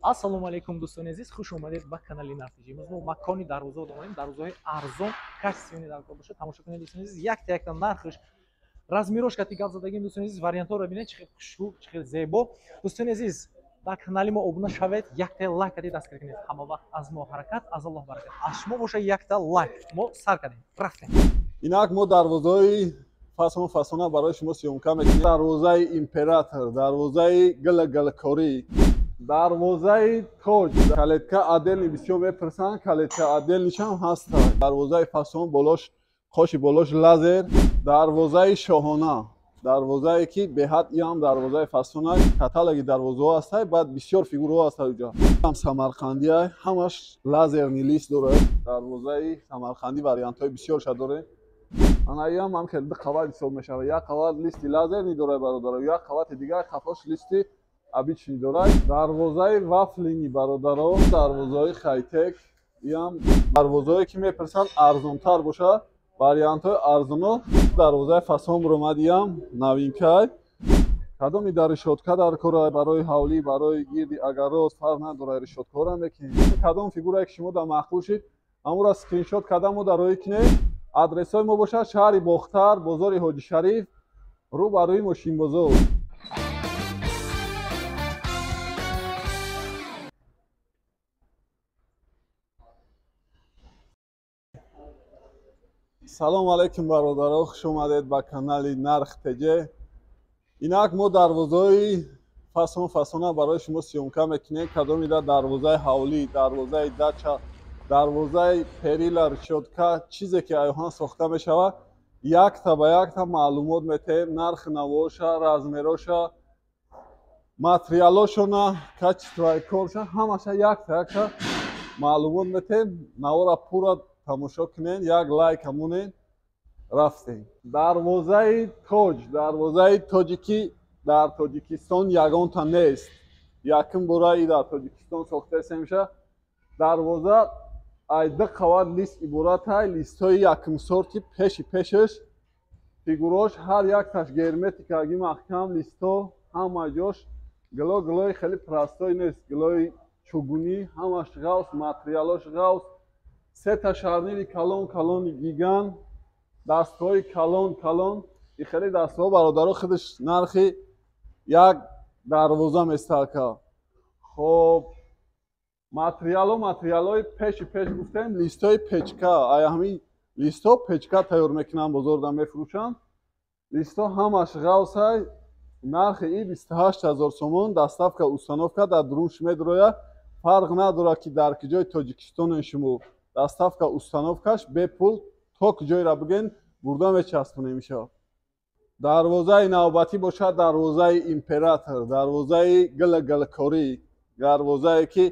Ассалому алайкум дӯстони азиз, хуш омадед ба канали Нарх ТҶ. Имрӯз мо макони дарвозаҳо омадем, дарвозаҳои арзон, качественный дар кор бошад. Тамошо кунед дӯстони азиз, якта якта нархш, размерош кати гап задагим дӯстони азиз, вариантҳоро бинед, чӣ хел хушрӯ, чӣ хел зебо. Дӯстони азиз, дар канали мо обуна шавед, якта лайк кади дастгирӣ кунед. Ҳама вақт аз мо ҳаракат, аз Аллоҳ баракат. Аз шумо боша якта лайк. Мо сар кардем, рафтем. Инак мо дарвозаҳои фасон фасона барои шумо съёмка мекунем. Дарвозаи император, дарвозаи гила-гилакорӣ, дарвозаи тоҷ, калитка отдельный бисёр мепурсанд, калитка отдельныйшам ҳаст. Дарвозаи фасон болош, қоши болош лазер, дарвозаи шоҳона, дарвозае ки беҳад иам дарвозаи фасона, каталоги дарвозаҳо ҳастай, баъд бисёр фигураҳо ҳастай уҷа. Ҳам самарқандия, ҳамаш лазерный лист дорад. Дарвозаи самарқандӣ вариантҳои бисёрша дорем. Ана иам ҳам хеле ду қават ҳисоб мешавад. Як қават листи лазерный дорад бародаро, як қавати дигар қафош листи обычный дорад. Дарвозаи вафлини бародаро, дарвозаи хайтек, иам дарвозаое ки мепурсанд арзонтар бошад, вариантҳои арзоно. Дарвозаи фасон буромад, иам новинкай. Кадоми дар решётка дар кора барои ҳавлӣ, барои гирди агарот фарқ надорад, решёткаҳоро мекунем. Кадом фигурае ки шумо дар маъқул шид, ҳамонро скриншот карда мо дар роҳӣ кунем. Адресҳои мо бошад шаҳри Бохтар, бозори Ҳоҷи Шариф, рӯ ба рӯи мошинбозор. Салом алейкум бародаро, хуш омадед ба канали Нарх ТҶ. Инак мо дарвозаҳои фасон фасона барои шумо съёмка мекунем. Кадоми да дарвозаи ҳавлӣ, дарвозаи дача, дарвозаи перила, решётка, чизе ки айҳон сохта мешавад, якта ба якта маълумот метаҳем. Нархи навоша, размероша, материалошона, качествои корша, ҳамаша якта якта маълумот метаҳем. Навора пурра тамошо кунед, як лайк ҳамонед. Рафтем. Дарвозаи тоҷ, дарвозаи тоҷикӣ дар Тоҷикистон ягонта нест. Якум бора и дар Тоҷикистон сохта меша. Дарвоза ай ду қават лист иборатай, листҳои якум сорти пеши пешаш, фигурош ҳар якташ герметикаги маҳкам, листҳо ҳама ҷош гило гилои хеле простой нест, гилои чугунӣ, ҳамаш ғавс, материалош ғавс, сета шарнири калон калони гиган, дастҳои калон калон. И хеле дастҳо бародаро худаш нархи як дарвоза местака. Хоб, материало, материалҳои пеши пеш гуфтем, листҳои печка, ай ҳамин листҳо печка тайёр мекунанд, бозорда мефурӯшанд. Листҳо ҳамаш ғавсай, нархи и 28 000 сомон, доставка установка дар дурунш медрояд. Фарқ надорад ки дар куҷои Тоҷикистонен шумо, доставка установкаш бепул, то куҷоеро бигӯен бурда мечаспонем иша. Дарвозаи навбатӣ бошад дарвозаи император, дарвозаи гила-гилакорӣ, дарвозае ки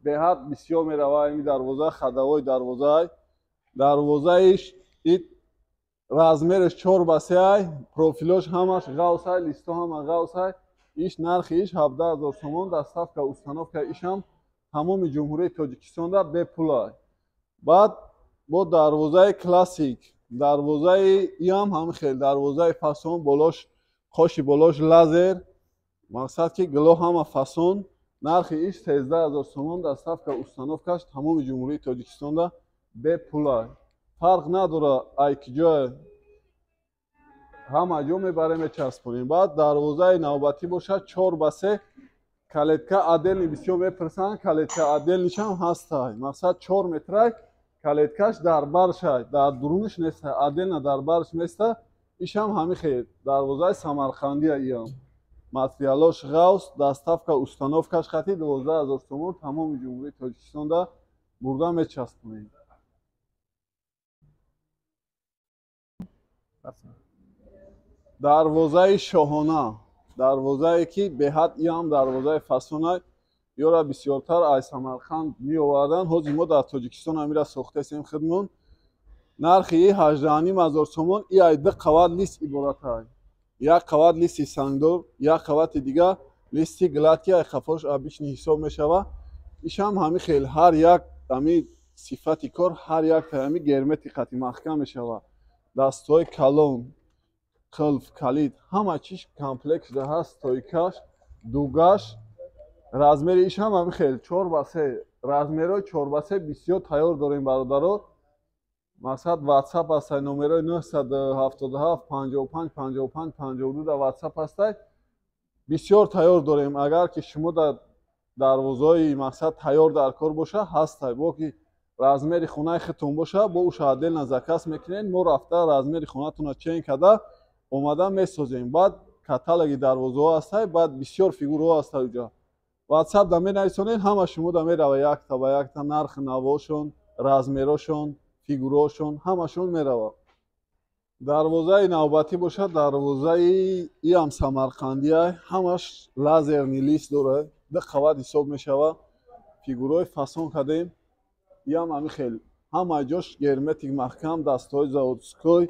беҳад бисёр меравад. Ин дарвоза ходовой дарвозаи, дарвозаи и размераш 4 ба 3, профилош ҳамаш ғавсай, листҳо ҳама ғавсай. Иш нархи иш 17 000 сомон, доставка установка ишам тамоми ҷумҳурии Тоҷикистонда бепулай. Баъд бо дарвозаи классик, дарвозаи иам ҳам хел дарвозаи фасон, болош қоши болош лазер, мақсад ки гило ҳама фасон. Нархи иш 13 000 сомон, доставка установкаш тамоми ҷумҳурии Тоҷикистонда бепулай. Фарқ надорад ай куҷое, ҳама ҷо мебарем мечаспонем. Баъд дарвозаи навбатӣ бошад 4 ба 3, калитка отдельный бисёр мепурсанд, калитка отдельныйшам ҳастай. Мақсад 4 метрай, калиткаш дар баршай, дар дурунаш нестай, отдельно дар барш места. Ишам ҳами хел дарвозаи самарқандия, иам материалош ғавс, доставка установкаш хати 12 000 сомон, тамоми ҷумҳурии Тоҷикистонда бурда мечаспонем. Дарвозаи шоҳона, дарвозае ки беҳад иам дарвозаи фасона, ёра бисёртар аз Самарқанд меоварданд. Ҳозир мо дар Тоҷикистон ҳамира сохтаистем худмон. Нархи и 18 500 сомон. И ай ду қават лист иборатай, як қават листи сангдор, як қавати дигар листи гладкий, ай қафош обычный ҳисоб мешавад. Ишам ҳами хел ҳар як ҳами сифати кор, ҳар як ҳами герметик қати маҳкам мешавад. Дастҳои калон, қулф, калид, ҳама чиз комплект шуда ҳаст, стойкаш, дугаш. Размери иш ҳам ҳамин хел 4 ба 3. Размерҳои 4 ба 3 бисёр тайёр дорем бародаро. Мақсад WhatsApp ҳастай, номерҳои 977 55 55 52 дар WhatsApp ҳастай. Бисёр тайёр дорем. Агар ки шумо дар дарвозаи мақсад тайёр дар кор боша, ҳастай. Бо ки размери хонаи худтон боша, бо уша отдельно заказ мекунед. Мо рафта размери хонатонро чен карда омада месозем. Баъд каталоги дарвозаҳо ҳастай, баъд бисёр фигураҳо ҳастай уҷа. WhatsApp да менависонед, ҳама шумо да мерава якта ба якта нархи навошон, размерошон, фигураҳошон, ҳамашон мерава. Дарвозаи навбатӣ бошад, дарвозаи иам самарқандия, ҳамаш лазерный лист дорад, ду қават ҳисоб мешавад. Фигураҳои фасон кардем, иам ҳамин хел ҳама ҷош герметик маҳкам, дастҳои заводской,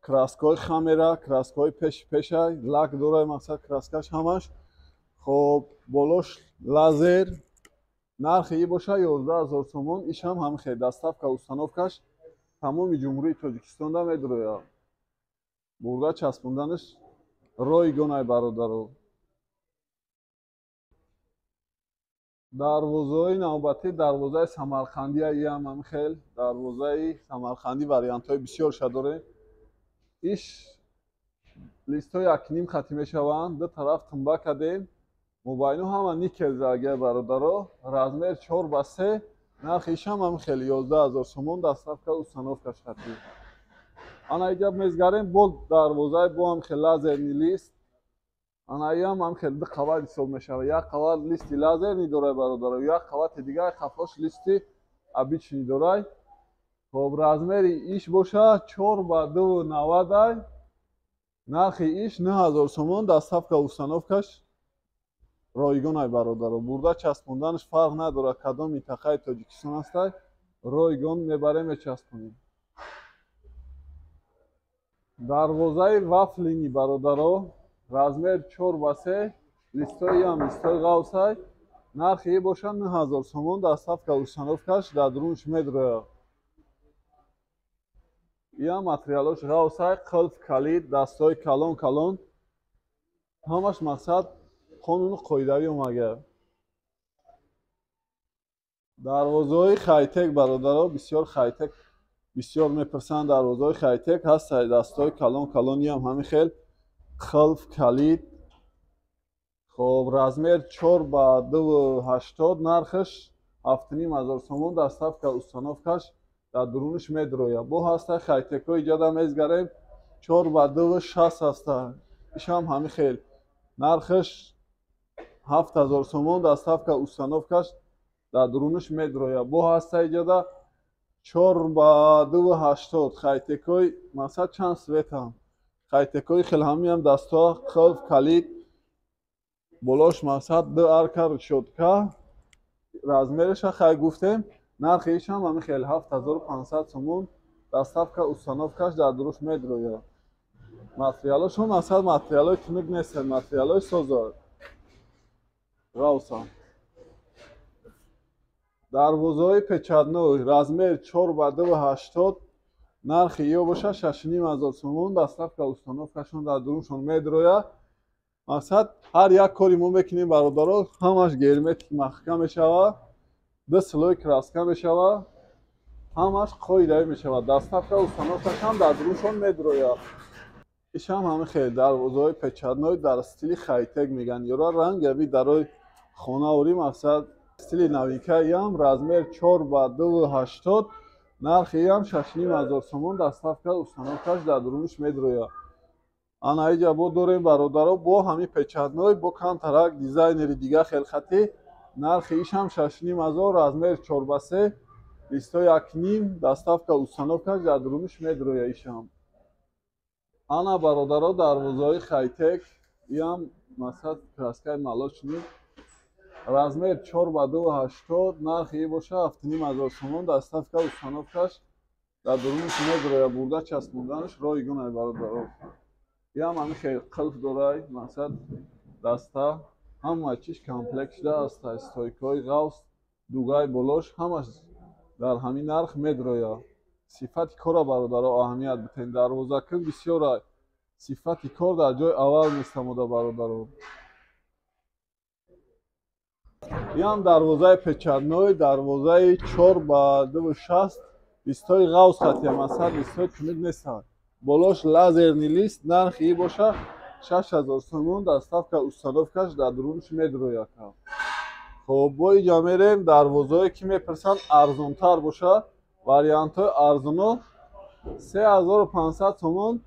краскаҳои хамера, краскаҳои пеши пешай, лак дорад, мақсад краскаш ҳамаш. Хоб, болош лазер. Нархи и бошад 11 000 сомон. Ишам ҳамин хел доставка установкаш тамоми Ҷумҳурии Тоҷикистонда медурояд. Бурда часпонданаш ройгонай бародаро. Дарвозаҳои навбатӣ дарвозаи самарқандия, иам ҳамин хел дарвозаи самарқандӣ вариантҳои бисёрша дорем. Иш листҳои 1.5 хатӣ мешаванд, ду тараф тумба кардем. Мобайну ҳама никел заргия бародаро. Размер 4 ба 3, нархи ишам ҳамин хел 11 000 сомон, доставка установкаш хатӣ. Ана иҷа мезгарем бо дарвозаи бо ҳам хел лазерный лист. Ана иам ҳам хел ду қават ҳисоб мешавад. Як қават листи лазерный дорад бародаро, як қавати дигар қафош листи обычный дорад. Хоб, размери иш бошад 4 ба 2.90, нархи иш 9000 сомон, доставка установкаш ройгонай бародаро. Бурда часпонданаш фарқ надорад кадом минтақаи Тоҷикистон ҳастай, ройгон мебарем мечаспонем. Дарвозаи вафлини бародаро, размер 4 ба 3, листҳои ам листҳои ғавсай, нархи и бошад 9000 сомон, доставка установкаш дар дурунш медрояд. Иам материалош ғавсай, қулф, калид, дастҳои калон калон, ҳамаш мақсад қонуну қоидавӣ омага. Дарвозаҳои хайтек бародаро, бисёр хайтек бисёр мепурсанд. Дарвозаҳои хайтек ҳастай, дастҳои калон калониам ҳамин хел қулф, калид. Хоб, размер 4 ба 2.80, нархаш 7500 сомон, доставка установкаш дар дурунаш медрояд. Бо ҳастай хайтекҳои иҷода мезгарем, 4 ба 2.60 ҳаста, ишам ҳамин хел нархаш 7000 сомон, доставка установкаш дар дурунаш медрояд. Бо ҳаста иҷода 4 ба 2.80 хайтекҳои мақсад чанд светам хайтекҳои хел ҳамиам дастҳо, қулф, калид, болош мақсад ду арка решётка, размераша хай гуфтем. Нархи ишам ҳамин хел 7500 сомон, доставка установкаш дар дуруш медрояд. Материалошон мақсад материалҳои тунук нестанд, материалҳои соза ғавсан. Дарвозаҳои печатной, размер 4 ба 2.80, нархи ё бошад 6500 сомон, доставка установкашон дар дуруншон медрояд. Мақсад ҳар як кори мо мекунем бародаро, ҳамаш герметик маҳкам мешавад, ду слой краска мешавад, ҳамаш қоидавӣ мешавад. Доставка установкашам дар дуруншон медрояд. Ишам ҳамин хел дарвозаҳои печатной дар стили хайтек мегӯянд. Ёра рангави дарои хонаорӣ мақсад стили новинкаиам, размер 4 ба 2.80, нархи иам 6500 сомон, доставка установкаш дар дурунаш медрояд. Ана иҷа бо дорем бародаро, бо ҳамин печатной, бо камтарак дизайнери дига хелхатӣ, нархи ишам 6500, размер 4 ба 3, листҳои 1.5, доставка установкаш дар дурунаш медрояд ишам. Ана бародаро дарвозаҳои хайтек, иам мақсад краскаи молочный, размер 4 ба 2.80, нархи и бошад 7500 сомон, доставка установкаш дар дурунаш медрояд, бурда часпонданаш ройгонай бародаро. Иам ҳамин хел қулф дорай, мақсад даста, ҳама чиз комплект шуда ҳастай, стойкаҳои ғавс, дугаи болош, ҳамаш дар ҳамин нарх медрояд. Сифати корро бародаро аҳамият битен. Дарвозакун бисёрай, сифати кор дар ҷои аввал местамода бародаро. Ям дарвозаи печатной, дарвозаи 4 ба 2,60, листои ғавз хатия, масалан листои тунук нестанд. Болош лазерный лист, нархи и боша 6000 сомон, доставка установкаш дар дурунш медрояд. Хоб, бо иҷа мерем дарвозаое ки мепурсанд арзонтар боша, вариантҳои арзоно 3500 сомон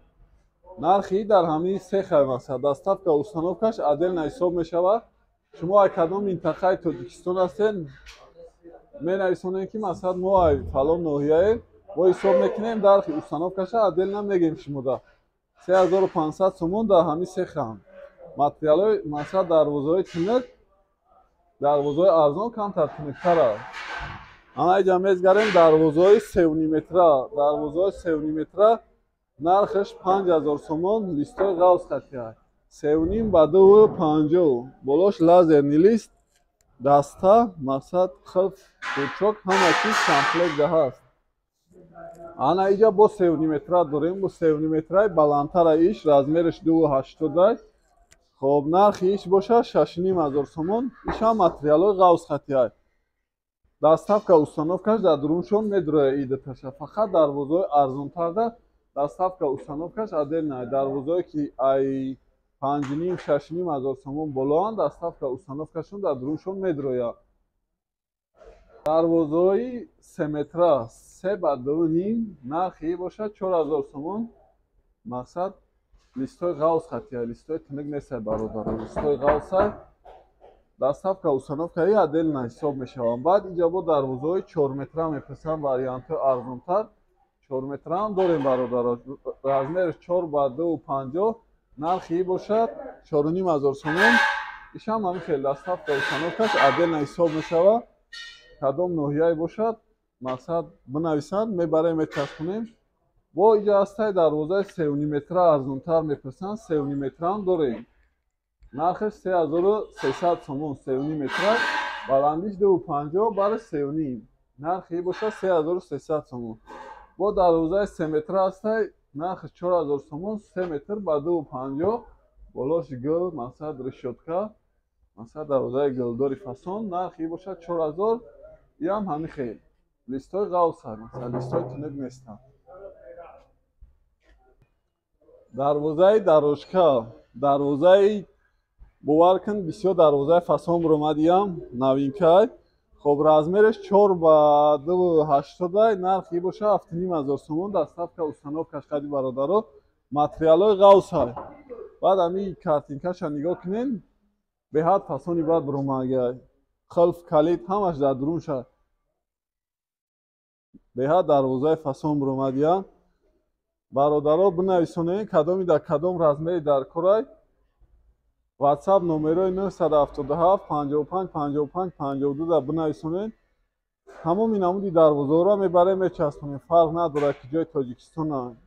нархи дар ҳамин сехай масалан доставка установкаш отдельно ҳисоб мешавад. Шумо ай кадом минтақаи Тоҷикистон ҳастед, менависонем ки масалан мо ай фалон ноҳияем, мо ҳисоб мекунем нархи установкаша отдельно мегем шумода. 3500 сомон дар ҳамин сехам. Материалҳои масалан дарвозаҳои тунук, дарвозаҳои арзон камтар тунуктар аст. Ана иҷа мезгарем дарвозаҳои 3,5 метра, дарвозаҳои 3,5 метра нархаш 5000 сомон, листои ғавз хатия. 3,5 ба 2,50, болош лазерный лист, даста, мақсад қилф, пучок, ҳама чиз комплект ҳаст. Ана иҷа бо 3,5 метра дорем, бо 3,5 метраи баландтара иш, размераш 2,80. Хоб, нархи иш боша 6,5 ҳазор сомон, иш ҳам материалҳои ғавз хатия. Доставка установкаш дар дуруншон медрояд идаташа. Фақат дарвозаҳои арзонтарда доставка установкаш отдельно. Дарвозаҳое ки ай 5,5 6,5 ҳазор сомон болоанд, доставка установкашон дар дуруншон медрояд. Дарвозаҳои 3 метра, 3 ба 2,5, нархи бошад 4000 сомон. Мақсад листои ғавз хатия, листои тунук нестай бародаро, листои ғавзай. Доставка установкаи отдельно ҳисоб мешаванд. Баъд иҷа бо дарвозаҳои 4 метра мепурсанд, вариантҳои арзонтар. 4 метра ҳам дорем бародаро, размераш 4 ба 2,50, нархи бошад 4,5 ҳазор сомон. Ишам ҳамин хел доставка установкаш отдельно ҳисоб мешавад. Кадом ноҳияе бошад, мақсад бинависанд, мебарем мечаспонем. Бо иҷа ҳастай дарвозаи 3,5 метра арзонтар мепурсанд, 3,5 метра ҳам дорем. Нархаш 3300 сомон, 3,5 метра, баландиш 2,50, бараш 3,5. Нархи бошад 3300 сомон. Бо дарвозаи 3 метра ҳастай, нархаш 4000 сомон, 3 метр ба 2,50, болош гул, мақсад решётка, мақсад дарвозаи гулдори фасон, нархи бошад 4000, иам ҳамин хел. Листои ғавзай, масалан листои тунук нестанд. Дарвозаи дарошка, дарвозаи бовар кун бисёр дарвозаи фасон буромадиям, новинкай. Хоб, размераш 4 ба 2,80, нархи боша 7,5 ҳазор сомон, доставка установкаш қади бародаро, материалҳои ғавзай. Баъд ҳамин картинкаша нигоҳ кунем, беҳад фасони бад буромагай. Қилф, калид ҳамаш дар дурунша. Беҳад дарвозаи фасон буромадиям. Бародаро бинависонем кадоми дар кадом размери дар корай. WhatsApp номерои 977 55 55 52 да бинависонем. Тамоми намуди дарвозаҳоро мебарем мечаспонем. Фарқ надорад ки ҷои Тоҷикистонанд.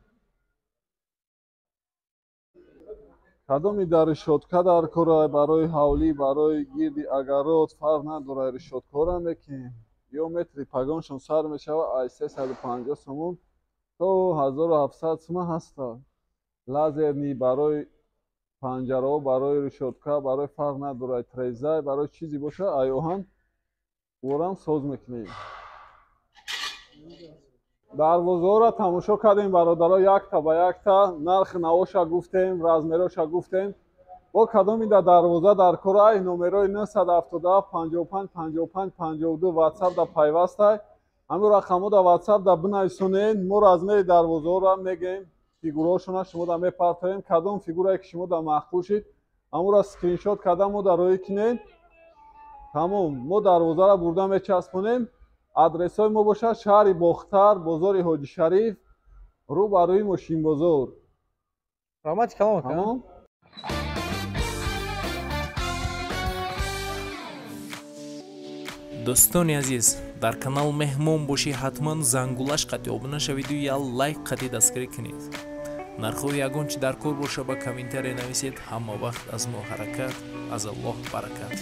Кадоми дар решётка дар корай, барои ҳавлӣ, барои гирди агарот, фарқ надорад, решёткаҳоро мекунем. Ё метри пагоншон сар мешавад ай 350 сомон то 1700 сомон ҳастанд. Лазерный барои панҷараҳо, барои решётка, барои фарқ надорад, трезай, барои чизе бошад, ай оҳан орам соз мекунем. Дарвозаҳоро тамошо кардем бародаро, якта ба якта, нархи навоша гуфтем, размероша гуфтем. Бо кадоми дар дарвоза дар корай, номерои 977 55 55 52 WhatsApp да пайвастай. Ҳамин рақамҳо дар WhatsApp да бинависонед, мо размери дарвозаҳоро мегем, фигураҳошона шумо да мепартоем. Кадом фигурае ки шумо да маъқул шид, ҳамонро скриншот карда мо да роҳӣ кунед. Тамом, мо дарвозаро бурда мечаспонем. Адресҳои мо бошад шаҳри Бохтар, бозори Ҳоҷи Шариф, рӯ ба рӯи мошинбозор. Раҳмати калом ака. Тамом. Дӯстони азиз, дар канал меҳмон бошӣ, ҳатман зангулаш қатъи обуна шавиду я лайк қатъи дастгирӣ кунед. Нархҳои ягон чи дар кор боша, ба комментария нависед. Ҳама вақт аз мо ҳаракат, аз Аллоҳ баракат.